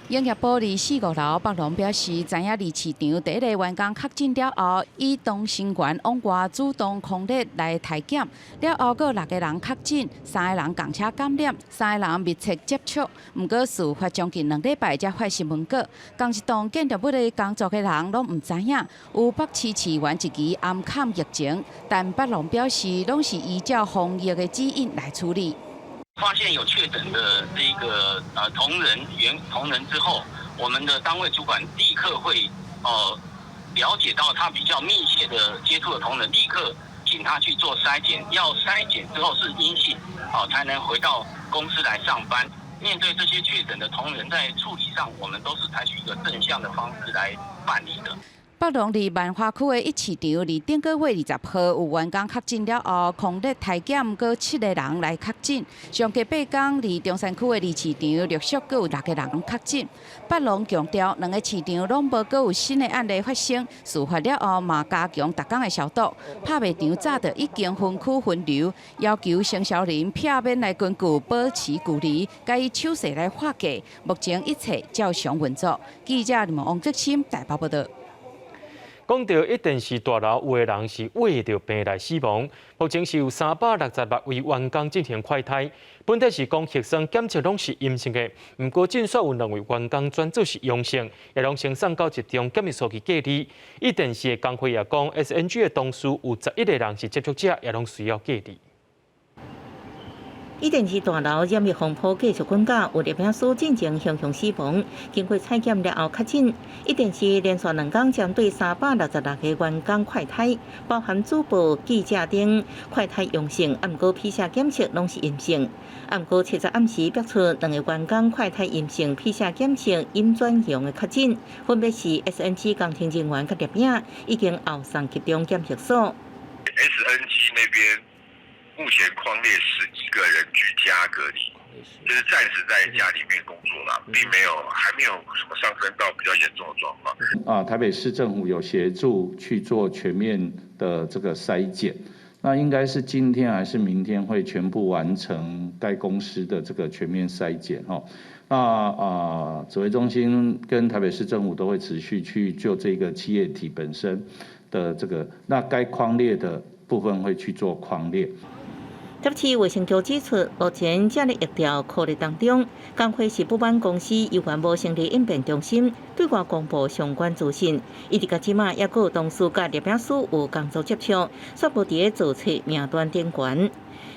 營業部佇四五樓，北龍表示，知影二市場第一個員工確診了後，以同成員往外主動匡列來篩檢，了後閣6個人確診，3個人仝車感染，3個人密切接觸。毋過事發將近2禮拜才發新聞稿，仝一棟建築物內工作的人攏毋知影，有北市市員一支暗崁疫情，但北龍表示，攏是依照防疫的指引來處理。
發現有確診的這個同仁員同仁之後，我們的單位主管立刻會了解到他比較密切的接觸的同仁，立刻請他去做篩檢，要篩檢之後是陰性，才能回到公司來上班。面對這些確診的同仁，在處理上，我們都是採取一個正向的方式來辦理的。
北龍佇萬華區的一市場，佇頂個月20號有員工確診了後，匡列篩檢，閣7個人來確診。上過8工，佇中山區的二市場陸續閣有6個人確診。北龍強調，兩個市場攏無閣有新的案例發生。事發了後，嘛加強逐工的消毒。拍賣場早就已經分區分流，要求承銷人避免來根據保持距離，共以手勢來劃界。目前一切照常運作。記者林王澤鑫台北報導。
講到一電視大樓，有的人是為著病來死亡。目前是有366位員工進行快篩，本底是講核酸檢測攏是陰性的，毋過診所有兩位員工轉做是陽性，也攏先送到集中檢疫所去隔離。一電視的工會也講，SNG 的同事有11個人是接觸者，也攏需要隔離。
一電視大樓染疫風波繼續滾價，有攝影師進前雄雄死亡，經過採檢了後確診。一電視連續兩工針對366個員工快篩，包含主播、記者等快篩陽性，毋過 PCR 檢測攏是陰性。毋過七十暗時爆出兩個員工快篩陰性，PCR 檢測陰轉陽的確診，分別是 SNG 工程人員佮攝影，已經後送集中檢疫所。
SNG 那邊目前匡列11個人居家隔離，就是暫時在家裡面工作啦，並沒有，還沒有什麼上升到比較嚴重的狀況。
啊，台北市政府有協助去做全面的這個篩檢，那應該是今天還是明天會全部完成該公司的這個全面篩檢哈。那啊，指揮中心跟台北市政府都會持續去就這個企業體本身的這個，那該匡列的部分會去做匡列。
台北市衛生局指出，目前這個疫調考慮當中，工會是不滿公司猶原無成立應變中心，對外公布相關資訊。一直到這馬，猶閣有同事佮攝影師有工作接觸，煞無佇咧造冊名單頂懸。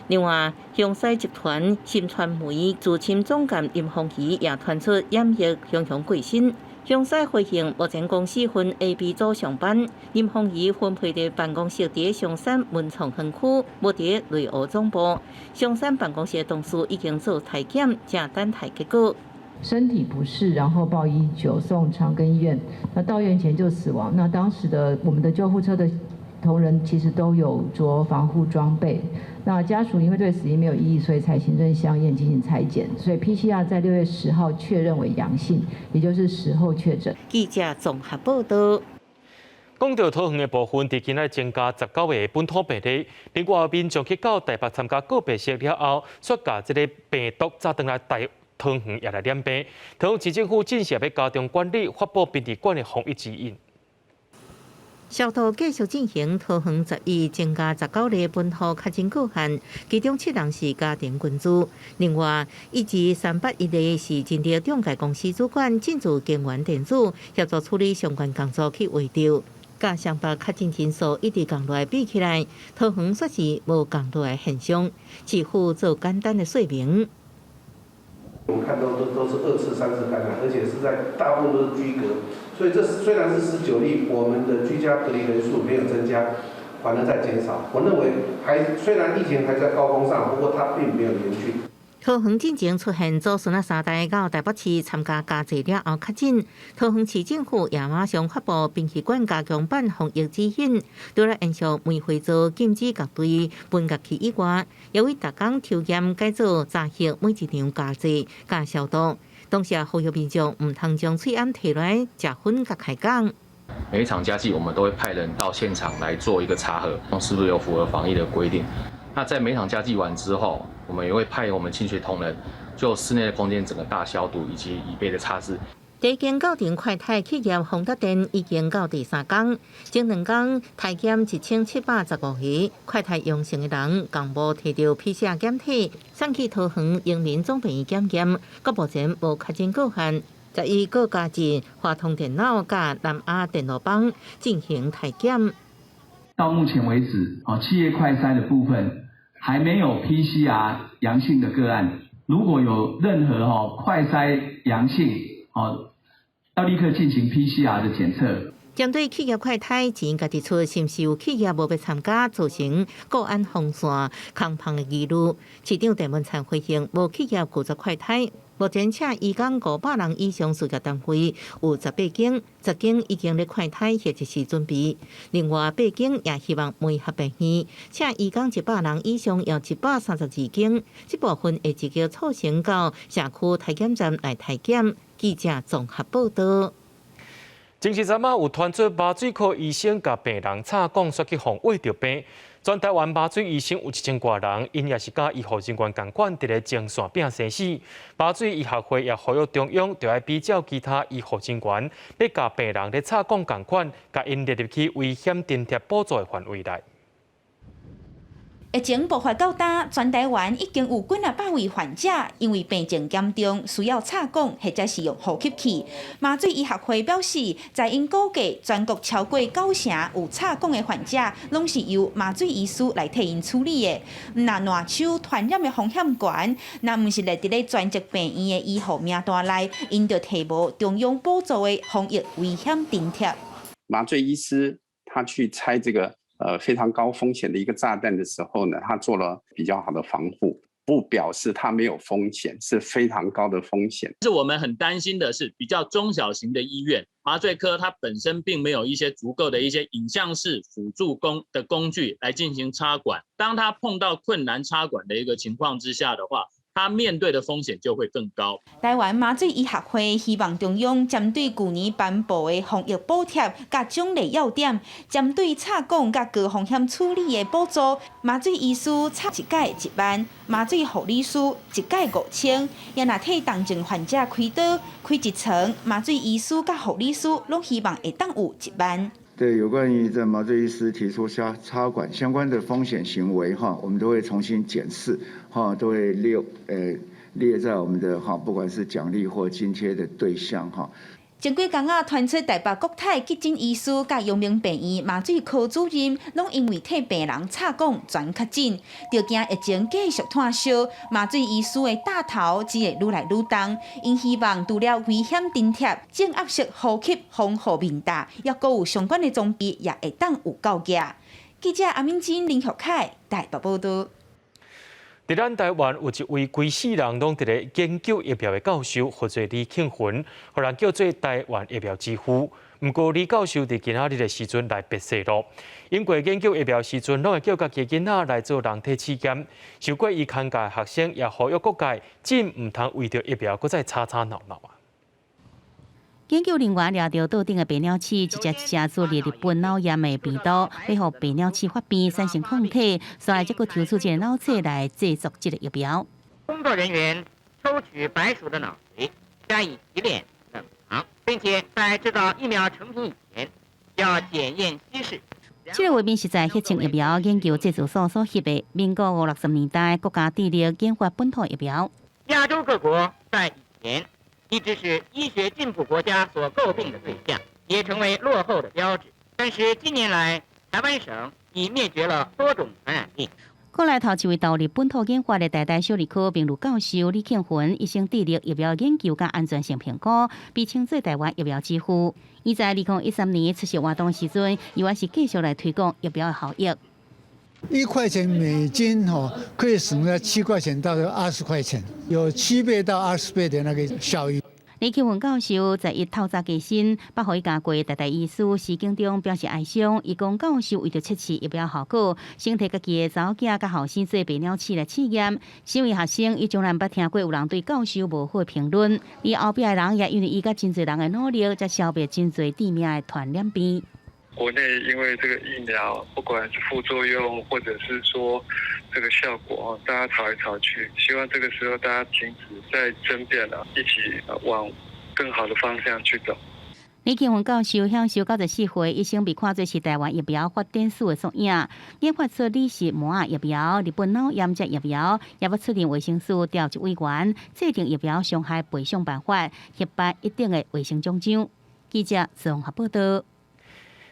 另外，雄獅集團新傳媒資深總監林鳳儀也傳出染疫雄雄過身。雄獅回應，目前公司分 A、B 組上班，林鳳儀分配的辦公室佇松山文創園區，無佇內湖總部。松山辦公室的同事已經做篩檢，正等待結果。
身體不適，然後報119送長庚醫院，那到院前就死亡。那當時的我們的救護車的同仁其實都有着防護裝備。那家屬因為對死因沒有異議，所以採行政相驗進行採檢，所以 PCR 在6月10號確認為陽性，也就是事後確診。
記者綜合報道。
講到桃園的部分，佇今仔增加19個本土病例，另外民眾去到台北參加告別式了後，煞共這个病毒走轉來台桃園也來染病。桃園市政府正式欲加強管理，發布殯儀館的防疫指引。
消毒繼續進行，桃園11增加19例本土確診個案，其中七人是家庭群聚。另外，1至381例是真正中介公司主管進駐京元電子協助處理相關工作去圍著。佮雙北確診人數一直降落來比起來，桃園煞是無降落來現象，市府做簡單的說明。
我們看到都是二次、三次感染，而且是在大部分都是居隔，所以這雖然是19例，我們的居家隔離人數沒有增加，反而在減少。我認為還雖然疫情還在高峰上，不過它並沒有嚴峻。
桃園進前出現祖孫仔三代到台北市參加加劑了後確診，桃園市政府也馬上發布檳溪縣加強版防疫指引，除了延續梅花座禁止樂隊分樂器以外，也為逐工抽驗改做查核每一場加劑佮消毒。同時，呼籲民眾毋通將喙罨提來食薰佮開講。
每一場加劑，我們都會派人到現場來做一個查核，是不是有符合防疫的規定。那在每場加劑完之後，我們也會派我們清潔同仁就室內的空間整個大消毒以及椅背的擦拭。
第一間到場快篩企業宏達電已經到第三工，前兩工篩檢1775個快篩陽性的人，共無提著 PCR 檢體，送去桃園榮民總病院檢驗，閣目前無確診個案。11閣加進華通電腦佮南亞電路板進行篩檢。
到目前為止，企業快篩的部分還沒有 PCR 陽性的個案。如果有任何快篩陽性，要立刻進行 PCR 的檢測。
針對企業快篩，前家指出，是毋是有企業無欲參加，造成國安風險空芳的疑慮。市長鄭文燦回應，無企業拒絕快篩。目前請醫工500人以上事業單位有18間，10間已經咧快篩或者是準備。另外8間也希望媒合病院請醫工100人以上，有132間，這部分會直接促成到社區篩檢站來篩檢。記者綜合報道。
前一陣仔有傳出麻醉科醫生共病人插管，煞去予穢著病。全台灣麻醉醫生有1000外人，𪜶也是佮醫護人員仝款，佇咧前線拚生死。麻醉醫學會也呼籲中央，著愛比照其他醫護人員，咧共病人咧插管仝款，共𪜶列入去危險津貼補助的範圍內。
疫情爆發到今，全台灣已經有幾若百位患者因為病情嚴重，需要插管或者是用呼吸器。麻醉醫學會表示，在𪜶估計，全國超過90%有插管的患者，攏是由麻醉醫師來替𪜶處理的。毋若瀾手傳染的風險懸，若毋是列佇咧專責病院的醫護名單內，𪜶就提無中央補助的防疫危險津貼。
麻醉醫師他去拆這個非常高風險的一個炸彈的時候呢，他做了比較好的防護，不表示他沒有風險，是非常高的風險。
是我們很擔心的是，比較中小型的醫院，麻醉科它本身並沒有一些足夠的一些影像式輔助工具來進行插管，當他碰到困難插管的一個情況之下的話，他面對的風險就會更高。
台灣麻醉醫學會希望中央針對舊年頒布的防疫補貼佮獎勵要點，針對插管佮高風險處理的補助，麻醉醫師插一擺1萬，麻醉護理師一擺5000，也若替重症患者開刀開一床，麻醉醫師佮護理師攏希望會當有1萬。
對，有關於這麻醉醫師提出插管相關的風險行為，哈，我們都會重新檢視，哈，都會列在我們的哈，不管是獎勵或津貼的對象，哈。
前幾工仔傳出台北國泰急診醫師佮陽明病院麻醉科主任，攏因為替病人插管全確診，就驚疫情繼續湠燒，麻醉醫師的擔頭只會愈來愈重。𪜶希望除了危險津貼、正壓式呼吸防護面罩，抑閣有相關的裝備，也會當有夠額。記者阿敏珍、林玉凱台北報道。
佇咱台灣有一位規世人攏佇咧研究疫苗的教授，號做李慶雲，予人叫做台灣疫苗之父。毋過李教授佇今仔日的時陣來別世咯。因過研究疫苗時陣，攏會叫家己囡仔來做人體試驗。受過伊牽教的學生也呼籲各界，真毋通為著疫苗閣再吵吵鬧鬧啊！
研究人員掠著桌頂的白鳥鼠，一隻一隻做日本腦炎的病毒，欲予白鳥鼠發病產生抗體，所以才閣抽出這個腦冊來製作這個疫苗。
工作人員抽取白鼠的腦髓，加以提煉冷藏，並且在製造疫苗成品以前，要檢驗稀釋。
這個畫面是在血清疫苗研究製造所所翕的。民國50、60年代，國家致力研發本土疫苗。
亞洲各國在以前一直是醫學進步國家所詬病的對象，也成為落後的標誌。但是近年來，台灣省已滅絕了多種傳染病。
過來頭一位投入本土研發的台大小兒科名譽教授李慶雲，一生致力疫苗研究佮安全性評估，被稱做台灣疫苗之父。伊在2013年出席活動時陣，依然是繼續來推廣疫苗的效益。
1塊錢美金吼，可以省了7塊錢到20塊錢，有7倍到20倍的那個效益。
李慶雲教授在伊透早過身，北予伊家過台大醫師施景中表示哀傷。伊講教授為著測試疫苗效果，先提家己的查某囝佮後生做白鳥鼠來試驗。身為學生，伊從來毋捌聽過有人對教授無好的評論。伊後壁的人也因為伊佮真濟人的努力，才消滅真濟致命的傳染病。
國內因為這個疫苗，不管是副作用，或者是說這個效果，大家吵來吵去，希望這個時候大家停止再爭辯了，一起往更好的方向去走。
李慶雲教授享壽94歲，一生被看作是台灣疫苗發展史的縮影，研發出李氏摩仔疫苗、日本腦炎這疫苗，也閣出任衛生署調集委員，制定疫苗傷害賠償辦法，協辦一定的衛生獎章。記者綜合報道。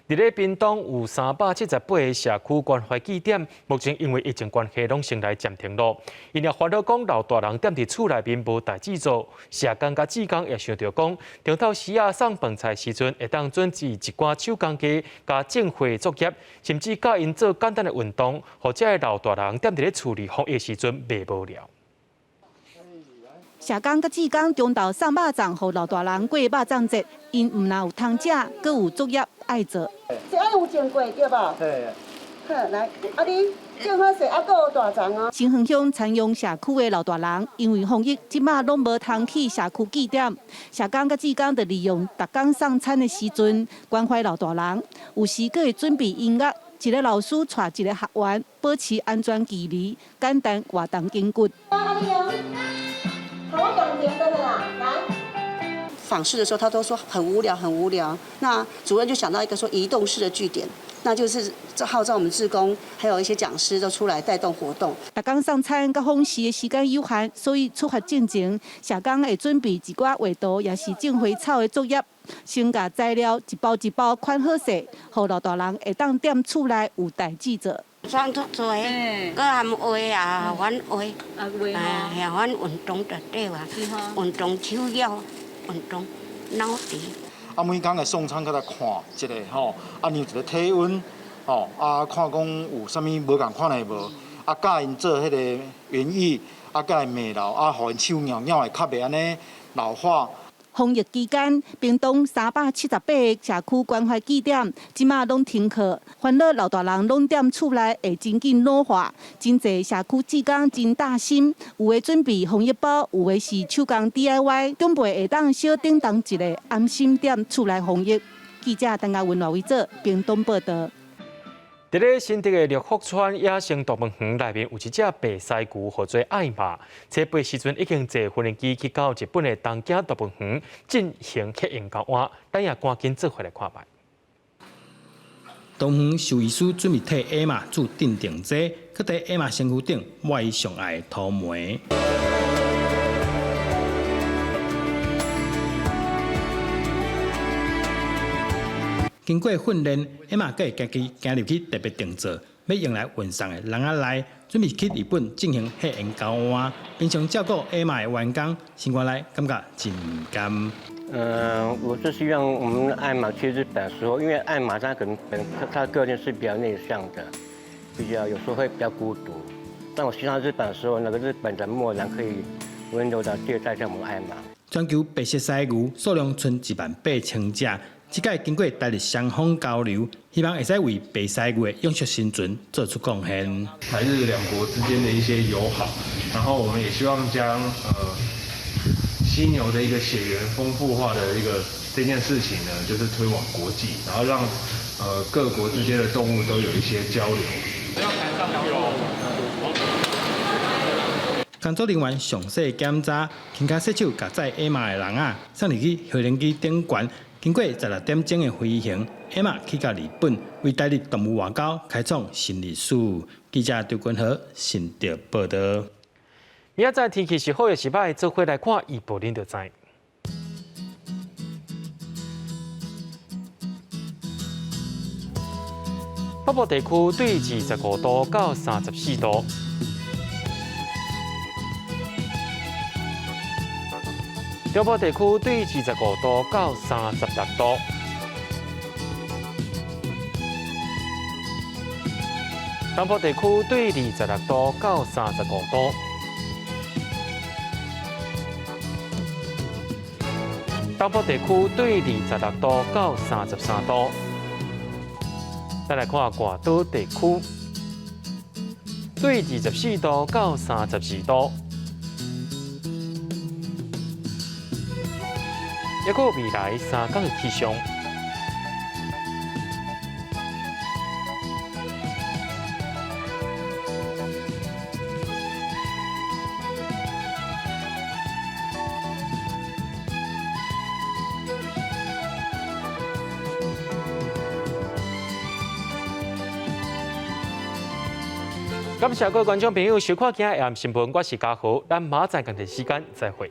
佇咧屏東有378個社區關懷據點，目前因為疫情關係，攏先來暫停囉。𪜶也煩惱講，老大人踮佇厝內面無代誌做，社工佮志工也想著講，中晝時仔送飯菜時陣，會當準備一寡手工藝佮種花作業，甚至教𪜶做簡單的運動，予這个老大人踮佇咧厝裡防疫時陣袂無聊。
社工佮志工中晝送肉粽，予老大人過肉粽節，𪜶毋但有通食，閣有作業愛做。
這愛有種過對無？
對。
好，來，啊你種好勢，啊閣有大欉哦。
新園鄉田陽社區的老大人，因為防疫，這馬攏無通去社區據點。社工佮志工就利用逐工送餐的時陣，關懷老大人。有時閣會準備音樂，一个老師帶一个學員，保持安全距離，簡單活動筋骨。
訪視的時候，他都說很無聊，很無聊。那主任就想到一個說移動式的據點，那就是號召我們志工，還有一些講師都出來帶動活動。
逐工送餐佮訪視的時間有限，所以出發進前，社工會準備一寡畫圖，也是種花草的作業，先共材料一包一包款好勢，予老大人會當踮厝內有代誌做。
創作做，閣含畫啊，阮畫，啊，阮運動就對啊，運動手腰，運動腦袋。
啊，每工會送餐閣來看一下吼，啊量一个體溫，吼，啊看講有啥物無仝款的無，啊教𪜶做彼個園藝，啊佮來罵老，啊予𪜶手咬咬會較袂按呢老化。
防疫期間，屏東378个社區關懷據點，這馬攏停課，煩惱老大人攏踮厝內會真緊老化。真濟社區志工真貼心，有的準備防疫包，有的是手工 DIY，準備會當小叮當一个安心踮厝內防疫。記者陳嘉文、賴維哲，屏東報道。
佇咧新竹的六福村野生動物園內面有一隻白犀牛，號做艾瑪。初八時陣已經坐無人機去到日本的東京動物園進行血型交換，咱也趕緊做伙來看覓。
動物園獸醫師準備替艾瑪注鎮定劑，閣佇艾瑪身軀頂抹伊上愛的塗眉。經過訓練，艾瑪閣會家己行入去特別定做，欲用來運送的籠仔內，準備去日本進行血型交換。平常照顧艾瑪的員工，心肝內感覺真毋甘。
我是希望我們艾瑪去日本的時候，因為艾瑪她可能本她個性是比較內向的，比較有時候會比較孤獨。但我希望日本的時候，那個日本的牧人可以溫柔的對待我們艾瑪。
全球白色犀牛數量賰18000隻。這屆經過台日雙方交流，希望會使為白犀牛的永續生存做出貢獻。
台日兩國之間的一些友好，然後我們也希望將犀牛的一個血緣豐富化的一個這件事情呢，就是推往國際，然後讓各國之間的動物都有一些交流。
工作人員詳細檢查，輕跤細手共載艾瑪的籠仔，送入去無人機頂懸。經過16點鐘的飛行，艾瑪去到日本，為台日動物外交開創新歷史。記者張君和新竹報道。
明仔載天氣是好抑是䆀，做伙來看預報，恁就知。北部地區對25度到34度。中部地區對25度到36度。东部地區對26度到35度。東部地區對26度到33度。再來看外島地區，對24度到32度。抑閣未來3工的氣象。感謝各位觀眾朋友收看今日的新聞，我是嘉豪，咱明仔載仝時間再會。